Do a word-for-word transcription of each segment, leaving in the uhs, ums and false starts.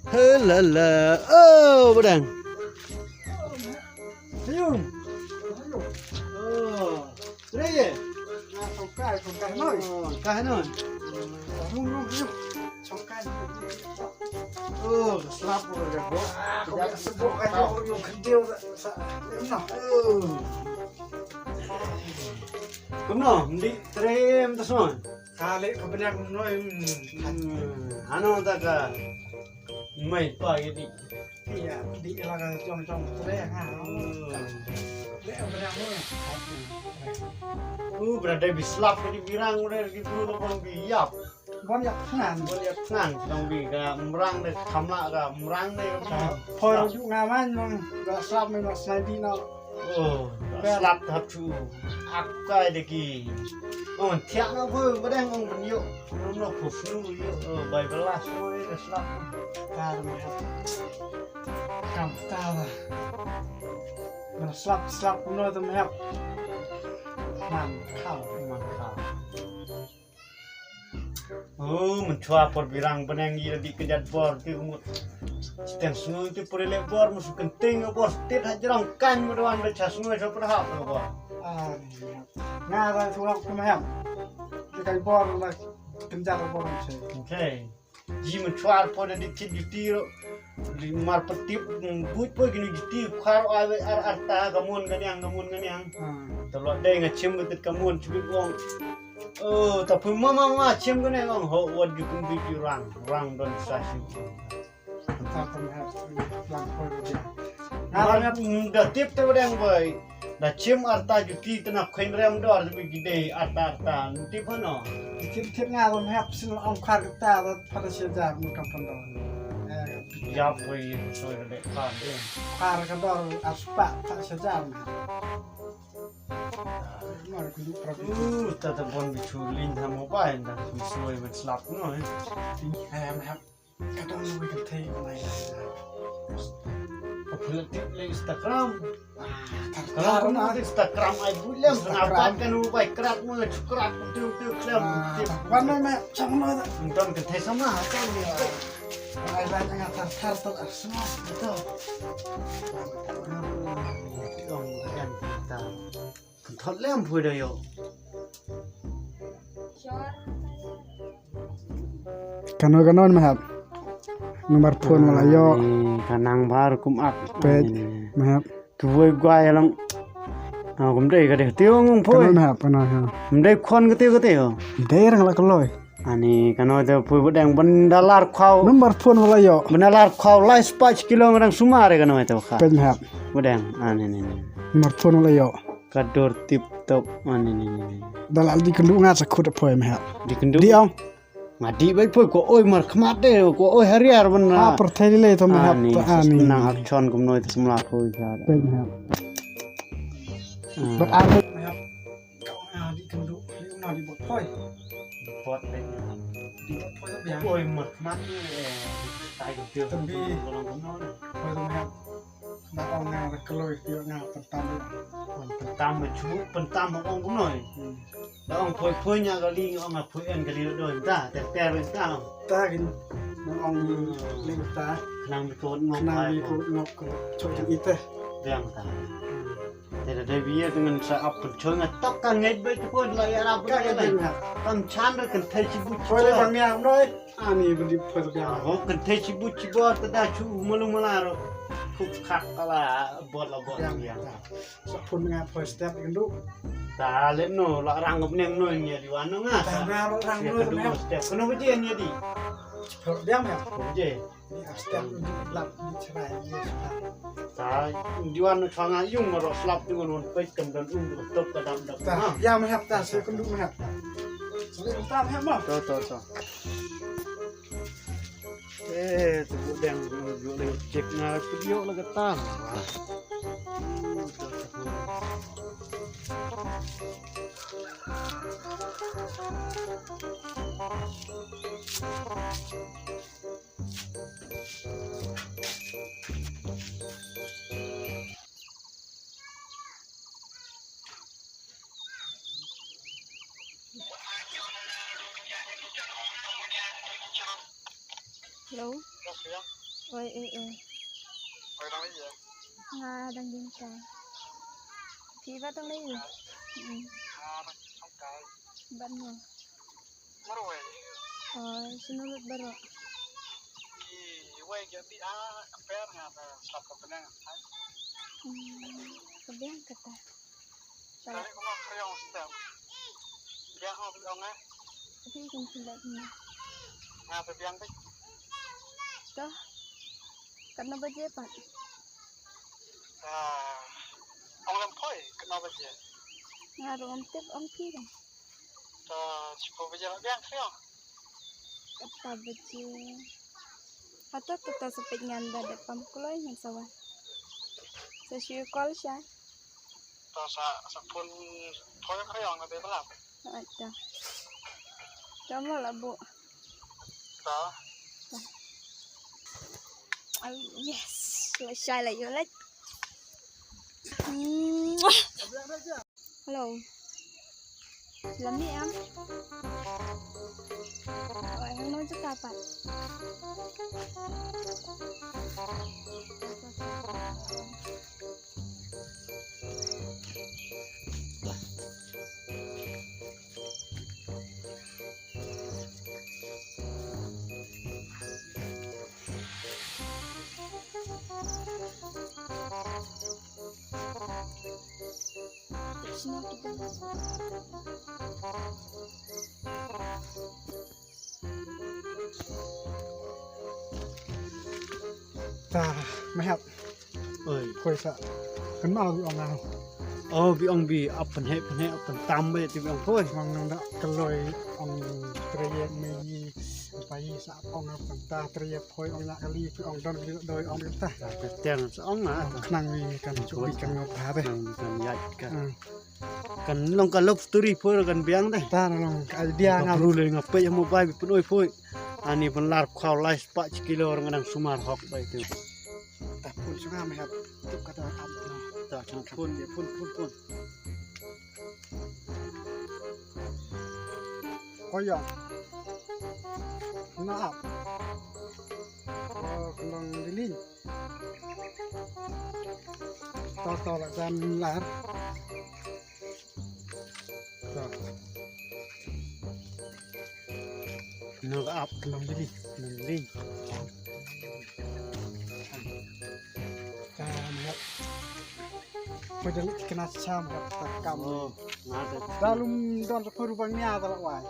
Helala. Oh, Badang. Ayun. Oh. Tre ye. Tongkai, tongkai noi. Oh, kai noi. Rung, rung, rung. Tongkai. Oh, slap ko ya bo. Ya sebok ka jong yung kentil sa. Oh. Kumno, ndi trem ta son. Kale ka bneng noi. Hmm, ano ta ka. Mai pa ye di. Iya, di la ka jong jong tre ha. Hmm. Le ka bneng noi. Uh, brother bi slap di birang brother ki bru lo kon bi yap. Bon ïa pngan. Bon ïa pngan, dang bi ka mrang de khamla ka mrang de. Por ju ngaman nong ga slap me no snai di no. Oh, slap thap chu. Ak kai de ki. Oh, thiak na bu badang ong ben yo. Ong no pu fnu yo. Oh, bai belas no de slap. Tar me hap. Kam tar. Mana slap slap no de me hap. Man khau, man khau. Oh, mynchwa por birang bneng ïa di kjat bor ti kumut. Steng sngew ti por le bor mus kenting bor tit ha jrong kan mo wan da cha sngew cha por hap bor. Ah, nga ra thu hap kum hem. Ti kai bor la kenjat bor che. Okay. Ji mynchwa por di kit ju ti ro. Ri mar patip, mm, buit poi kini jiti khar ai wei ar ar ta ka mon ka niang, ka mon ka niang. Hmm. Ta lo dei nga chim ka tit ka mon chibit wong. Oh, ta pun mama ma chim ka niang wong ho wat ju kum bi ju rang, rang don sa shi. Ta ta me hap lang poi ka dia. Mar, mm, da tip ta wadang boy. Da chim arta juti tana khuen rem dor bi gidei arta arta. Nti pano. Tip tip nga rom hep sil ong khar kata da pada seja mu kam pando. Eh, ya poi soi de khar de. Khar ka dor aspa ta seja ma. Mar ku du pra. Uh, ta ta bon bi chu lin ha mobile da soi mit slap no. Eh, hep. Ka don wei kynthei u nai. Ka pynlait tip leh Instagram. Ah, tar tar na Instagram ai buit lem. Instagram. Sngap ban kan u bai krat mu chu krat tu tu klem. Ah, tip. Wan na me chang na da. Don kynthei sama ha kan ni. Ai bai nga tar tar tar ar sngap tu. Don kan ta. Kan thot lem phui da yo. Kano kano me hap. Number phone wala yo. Ni ka nang bar kum ak. Pet me hap. Tu woi gua ya lang. Ah, kum dei ka dei tiu ngong phui. Kano me hap, kano ha. Kum dei khon ka tiu ka tiu. Dei rang la kloi. Ani kano te pui budeng bendalar khau. Number phone wala yo. Bendalar khau lai spach kilo ngadang sumar kano te kha. Pet me hap. Budeng ani ni ni. Number phone wala yo. Ka dur tip top ani ni ni ni. Dalal di kendu nga sa khut poi me hap. Di kendu. Di ong. Nga di bai poi ko oi mar khmat de ko oi hariar ben. Ah, perthai le to me hap. Ani nang ak chon kum noi te semla poi ka. Pet me hap. But aku Kau na di kendu, di na di bot poi. Bot deh. Di bot poi tu biang. Oi, mat mat ni, eh, tai tu. Tapi poi tu meh. Ba ong nga da kloi ti nga pentam. Pentam me chu, pentam ong kumno. Hmm. Da ong poi poi nya kali ong nga poi en kali do ta, ter ter ta. Ta kin ong ling ta. Nang bi kot ngok. Nang bi kot ngok. Chok ite. Biang ta. Hmm. Te da dei bia te ngan sa ap pynchoi nga tok ka ngeit beit ko la ïarap ka ngeit beit. Kam chan re kynthei chibuit chibor. Ani beli pyrga. Ho kynthei chibuit chibor te da chu malu malaro. Khup khak kala bot la bot yang. Sa phun nga poi step indu. Ta le no la rang ngop neng no nya di wan no nga. Ta na la rang no step. Kono baje nya di. Pyrga ya. Baje. Ni a step ni lap ni chrai ni chrai. Ta, diwan no changa yung ro slap diwan won peit kam dan um ro top ka dam dam. Ta, ya me hap ta se kundu me hap. Sele ta me hap ma. To, to, to. Eh, tu budeng yo le check na video la ka ta. Hello. Oi, oi, oi. Nga dang ding kai. Phi ba dang lei. Hmm. Ban mo. Oi, sino lut baro. Hmm. Kebiang kata. Kali kumno khriong stem. Biang ho biang eh. Tapi kan tidak kena. Nga pe biang pe. Toh. Katno baje pat? Ah. Ong lem poi katno baje. Nga ruh ngam tip ong phi kan. Toh, shiphew baje la biang khriong. Kata baje. Hato to ta sa peit ngan da dep pam kloi ngan sa wan. Sa shu call sha. To sa sa phone phone ka yong na be balap. Ai ta. Jom la bu. To. Oh, yes. La shai la yolet. Hello. Lami am. Oi, hang no jaka pat. Ta, mahap. Oi. Khoi sa. Kan mau bi ong ah. Oh, bi ong bi ap pynheh pynheh ap pyntam ba ti bi ong khoi. Mang nang da kloi ong trayek me yi. Pai sa ong ap pynta trayek khoi ong na kali pi ong don kali doi ong pynta. Ka teng sa ong ah. Khnang mi kan chubi kan ngop ha de. Khnang mi kan yat ka. Hmm. Kan long ka love story pur kan biang de. Ta na long ka idea nga. Bru le nga pei mo bai bi pun oi pui. Ani pun lar khau lai spa kilo orang nang sumar hok bai tu. Ta pun sunga me hap. Tu kata ap na. Ta pun pun pun pun. Koyong. Na ap. Oh, khlong diling. To to la jan lar. To. No ap khlong diling, khlong diling. Ka na. Pwede kena sam ka kam. Oh, nga da. Dalum don sa puru bang nia da la wai.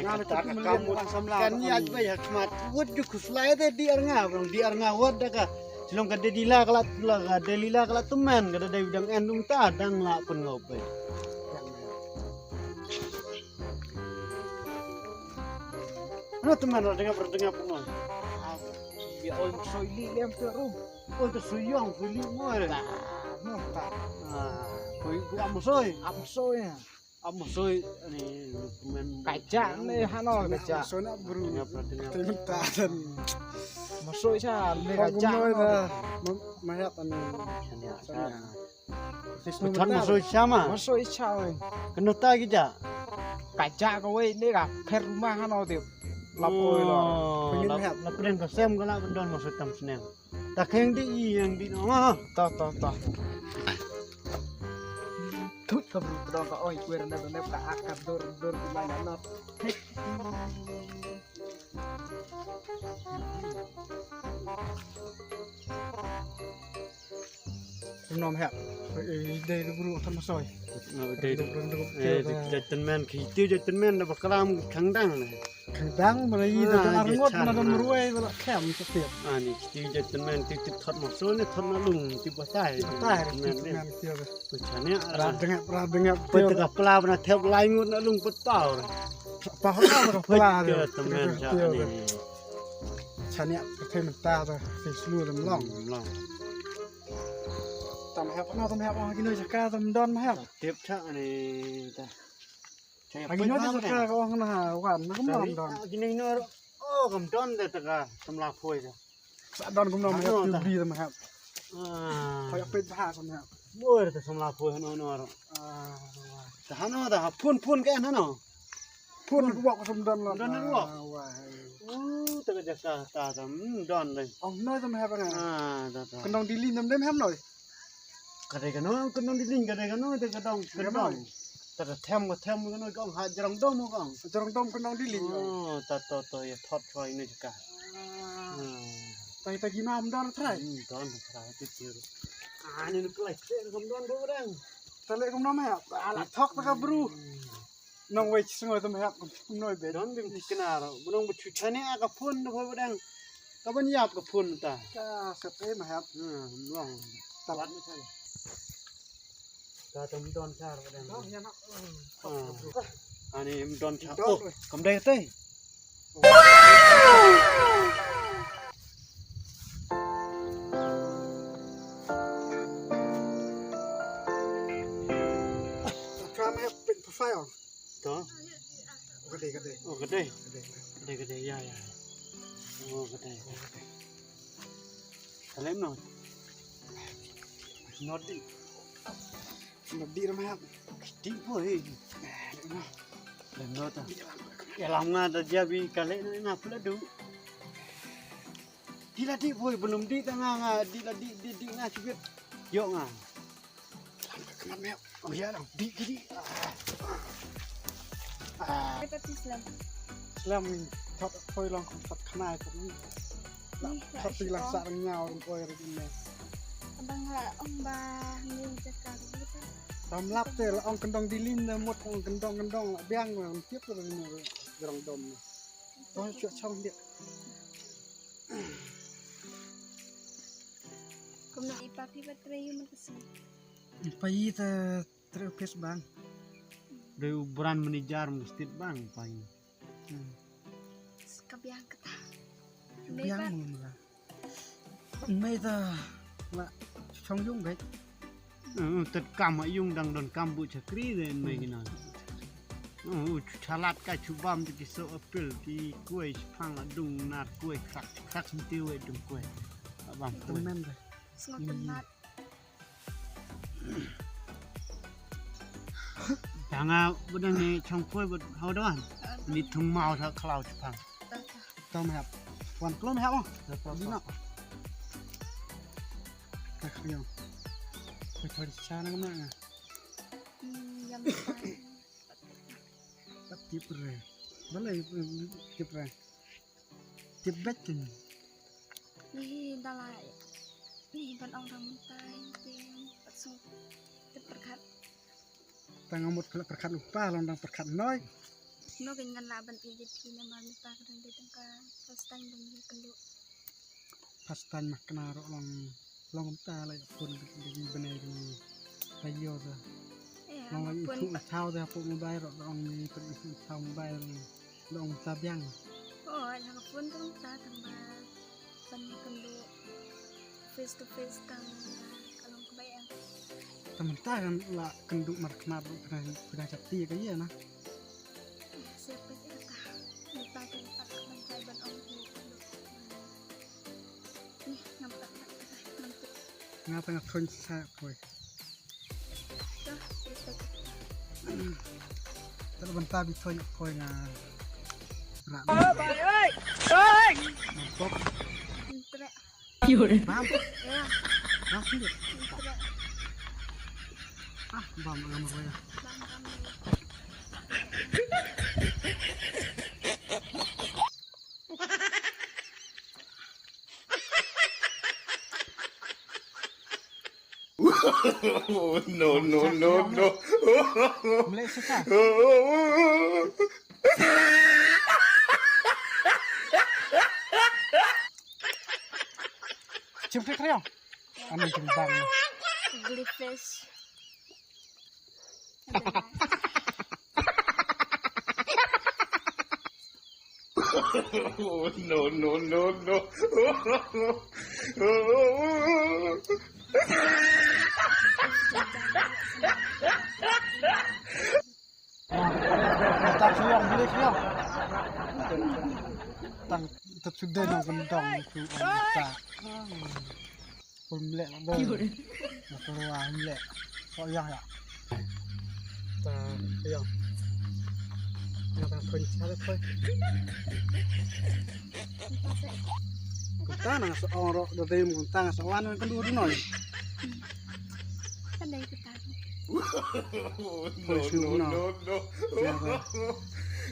Nga da ka kam mut kan nia bai ha khmat. Wut ju khuslai de di ar nga, bang di ar nga wat da ka. Silong ka de di la ka la, la ka de li la ka la tumen ka da dai dang en dum ta dang la pun ngop bai. Ano tumen ra dengap ra dengap pun. Ya oi soi li lem tu rum. Oi, to soi yong, soi li mo. Ta, no ta. Ah, koi koi am soi. Am soi ya. Am soi ni men. Kaja ni hano kaja. Soi na bru. Tengah pernah tengah. Tengah tahan. Masoi sa ni kaja. Mayat ani. Sania. Sania. Thot masoi sha ma. Masoi sha oi. Kano ta ki ja. Ka ja ka wei ne ka pher ma hano de. Lap oi lo. Lap lap den ka sem ka la don masoi tam snem. Ta kheng di i yang di no. To to to. Tut ka bru ka oi kwer na ne ka akar dor dor di mana na. Nom hep. Dei de bru kan masoi. Dei de bru. Jatman ki ti jatman da bakram khang dang. Khang dang mana i da ar ngot mana da ruai da kem setiap. Ani ti jatman ti ti thot masoi ni thot na lung ti batai. Batai jatman ti. Pechane ra dengap ra dengap. Pet ka pla bana thep lai ngut na lung pet pau. Pau ka pla. Pet temen ja ni. Chania ka thei mynta ta thei slu dam long. Long. Tam hep na tam hep ha kino jaka tam don ma hep. Tip cha ni ta. Ha kino jaka ka ong na wan na kam don. Kino no. Oh kam don de ta ka tam la phoi ta. Sa don kum no ma hep tu bi tam hep. Ah. Khoi pet ba kam hep. Bor ta tam la phoi no no. Ah. Ta no ta phun phun ka no no. Phun ku bok sam don la. Don la. Wah. Te ka jaka ta tam don le. Ong noi tam hep nga. Ah, ta ta. Kyndong Dili nam dem hep noi. Ka dei kano, kyndong Dili ka dei kano, te ka dong, ka dong. Ta ka them, ka them kano, ka ong ha Jrong Dom ka ong. Jrong Dom kyndong Dili. Oh, ta to to, ïa thot chwa ine jaka. Ah. Hmm. Ta ta ki mam don trai. Hmm, don trai tu tu. Ah, ni nuk lai, te kam don do dang. Ta le kam nom hep. Ala thok ta ka bru. Hmm. Nong wei sngo tam hep. Noi be. Don bim tikna ro. Nong bu chu chane a ka phone do ba dang. Ka ban ïap ka phone ta. Ka sa pe ma hep. Hmm, long. Ta wat ni chane. Ka tam don char ba dang. Don ya na. Ah. Ani im don char. Don. Oh, kam dai te. Ka ma hep pin profile. To. Ka dei, ka dei. Oh, ka dei. Ka dei, ka dei. Ka dei, ka dei. Ya, ya. Oh, ka dei. Ka lem no. Not di. Not di ram hap. Di poi. Lem no ta. Ya lam nga ta jabi ka lem na pula du. Di la di poi belum di ta nga nga di la di di di nga sibit. Yo nga. Lam ka khnat meo. Oh ya lang di di. Ah. Ah. Kata ti slam. Slam ni. Thot poi long thot khnai thot ni. Lam thot ti lang sa rang nyau rang poi rang ni. Abang la ong ba ni jaka gitu. Bam lap te la ong kyndong Dili na mut ong kyndong kyndong la biang la tiap la ni Jrong Dom ni. Ong chuak chong dia. Kumno i pa phi ba trei ïa u man ka sngi? I pa i ta trei office bank. Dei u brand manager Mustit Bank pa i. Hmm. Ka biang kata. Biang mun la. Mei ta la chong yung gai. Tet kam ha yung dang don kam bu chakri de mei kina. Chalat ka chu bam ti ki so apil ki kuai chipang la dung nar kuai krak krak senti wei dung kuai. Bam kuai. Temen de. Sngot temen. Dang a budang ni chong poi bud hau doan. Ni thung mau tha khlaw chipang. Tong hap. Wan klom hap. Dina. Ka khriang. Ka thon cha na na. Yam. Tip re. Balai tip re. Tip bet ni. Ni dalai. Ni ban ong dang mentai. Tip pat sung. Tip perkat. Tang amut kala perkat lupa long dang perkat noi. No kan ngan la ban ijit ki na ma mita ka dang dei tang ka first time dang ni kendu. First time mak kena ro long long ta la pun di benai di tayo da. Long la pun itu tau da pu mobile ro long ni pun itu tau mobile long ta biang. Oh, la ka pun tang ta tang ba ban kendu face to face tang ka long ka bai. Tang ta kan la kendu mar kena ro kena kena chati ka ye na. Siapa sih kata? Lupa kan tak mentai ban ong ni. Ni nampak tak nampak. Nga tengah phone sa koi. Dah, selesai. Terus bentar di phone koi nga. Rak. Oh, bye, oi. Oi. Nampak. Internet. Bam. Ya. Bam sini. Internet. Ah, bam ngam roya. Bam, bam. No, no, no, no. Mlek sesa. Chim krik riang. Ani chim bang. Ugly face. No, no, no, no. Tang suyong, beli suyong. Tang, tang sudah nang kendang tu, tang. Pun mlek lah dong. Nak keluar mlek. Kok yang ya? Tang, yang. Nga tang thon cha le thon. Kumta na nga sa ong ro da dei kumta nga sa wan kan du du noi. Kan dei kita. Thon shu no. Ja ba.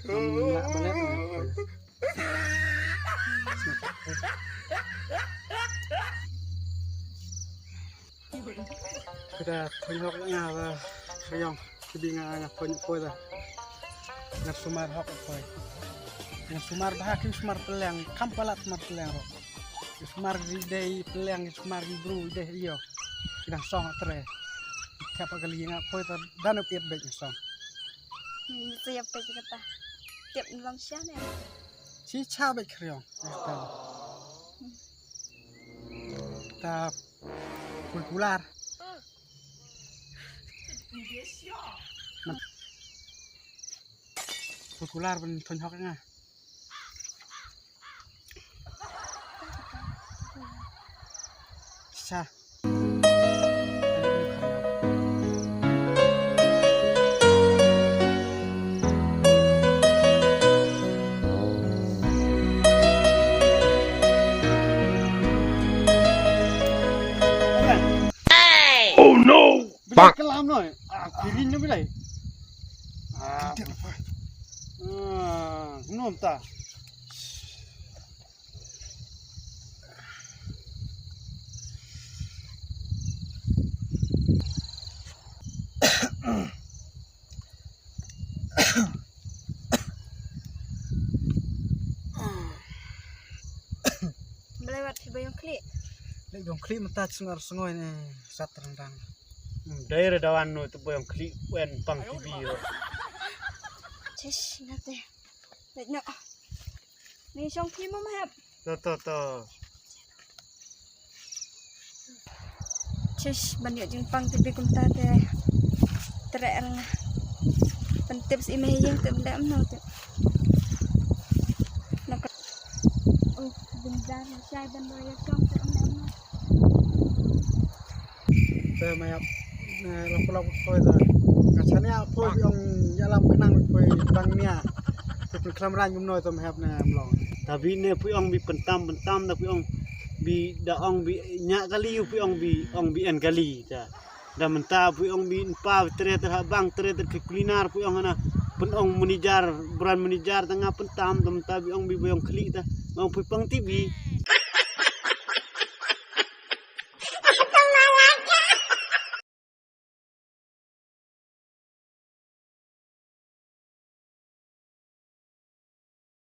Kan la ba le. Kita thon hok nga ba khriong ki bi nga nga thon poi da. Nga sumar hok poi. Nga sumar ba ha ki sumar peleng kam palat sumar peleng ro. Ki sumar ki dei peleng ki sumar ki bru ki dei io. Ki dang song tre. Ki kap ka li nga poi ta dan up iet bek nga song. Ni siap pe kata. Tiap lam sha ne. Chi cha bek khriong. Ta pul pular. Pul pular ban thon hok nga. Sa. Oh no! Bilai kalam noi. Ah, kirin no bilai. Ah. Ah, nom ta. Balei wat phi ba ïong khlieh? Leh ïong khlieh mynta sngor sngoi ne sat rang rang. Dei re dawan no tu ba ïong khlieh wen pang T V ro. Chish, ngate. Leh nyok. Ni shong phi mo mahep. To to to. Chish, ban ïoh jingpang T V kumta te. Treh rang. Pyntip si meh ïing te leh mno te. Nak. Oh, bynda shai ban ba ïa shong te leh mno. Te ma ïap ne la pula poi da. Nga chania poi ong ïalam khnang poi bang nia. Poi pynkhlam rang kumno to ma ïap ne mlong. Ta bi ne poi ong bi pyntam pyntam da poi ong bi da ong bi nia kali poi ong bi ong bi en kali ta. Da mynta poi ong bi pa tre ter ha bang tre ter ke kulinar poi ong na pyn ong manager brand manager ta nga pyntam da mynta bi ong bi poi ong khlieh ta. Ong poi pang T V.